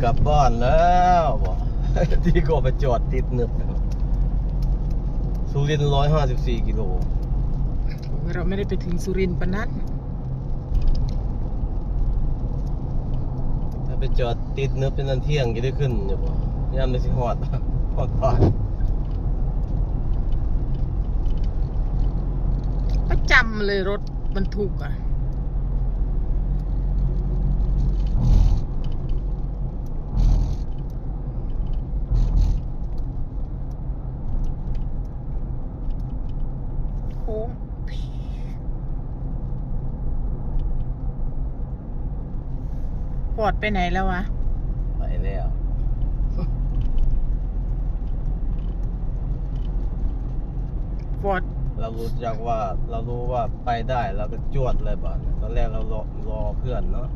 ກັບບ້ານແລ້ວບໍ? ທີ່ກໍໄປຈອດຕິດນຶບ ສຸລິນ ຮ້ອຍຫ້າສິບສີ່ກິໂລ. เราไม่ได้ไปถึงสุรินทร์ปานนั้น ຖ້າໄປຈອດຕິດນຶບ ເປັນອັນທ່ຽງ ຈະໄດ້ຂຶ້ນຢູ່ບໍ? ຍາມໃດຊິຮອດ ຮອດບ້ານ ປະຈຳເລີຍ ລົດບັນທຸກອະ. ໂຄ້ງ ຟອດໄປໃນແລ້ວວະ? ໄປແລ້ວ ຟອດ ລາວຮູ້ຈັກວ່າ ລາວຮູ້ວ່າໄປໄດ້ ລາວກໍຈວດເລີຍບາດນີ້. ຕອນແລກລາວລໍ ລໍເພື່ອນເນາະ